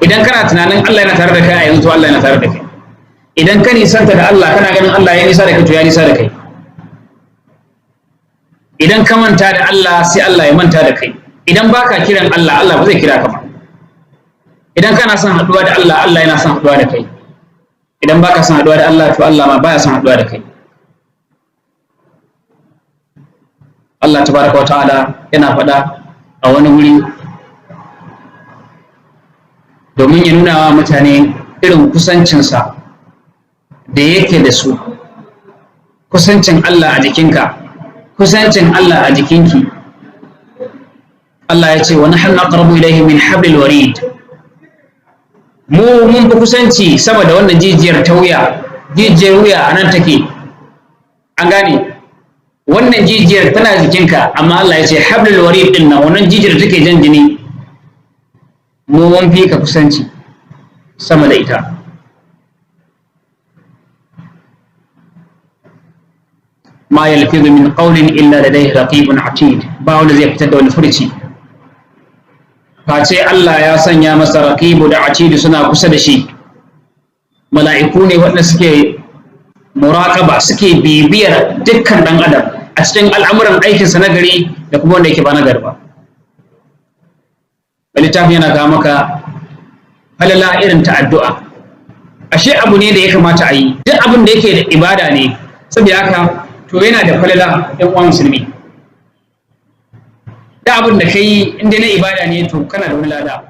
Idan kana tunanin Allah yana tare da kai a yanzu, to Allah yana tare da kai. Idan ka nisanta da Allah, kana ganin Allah ya nisa da kai, to ya nisa da kai. Idan ka manta da Allah, sai Allah ya manta da kai. Idan baka kiran Allah, Allah ba zai kira ka ba. Idan kana son haɗuwa da Allah, Allah yana son haɗuwa da kai. Idan baka son haɗuwa da Allah, to Allah ma baya son haɗuwa da kai. Allah tabaraka wa ta'ala yana faɗa a wani wuri domin ya nuna wa mutane irin kusancinsa da yake da su. Kusancin Allah a jikinka, kusancin Allah a jikinki. Allah ya ce: "Wa nahnu aqrabu ilayhi min hablil warid." Mu mun fi kusanci sama da wannan jijiyar ta wuya. Jijiyar wuya a nan take, an gane? Wannan jijiyar tana jikinka, amma Allah ya ce hablul warid din nan, wannan jijiyar da take jan jini, mu mun fi ka kusanci sama da ita. Ma yalfizu min qawlin illa ladayhi raqibun atid. Ba wanda zai fitar da wani furci face Allah ya sanya masa raqibu da atid suna kusa da shi. Mala'iku ne waɗanda suke muraqaba, suke bibiyar dukkan ɗan adam a cikin al'amuran aikinsa na gari da kuma wanda yake ba na gari ba. Littafin yana kawo maka falala irin ta addu'a. Ashe abu ne da ya kamata a yi. Duk abin da yake da ibada ne, saboda haka to yana da falala. Ɗan uwan musulmi, da abin da ka yi inda na ibada ne, to kana da wani lada.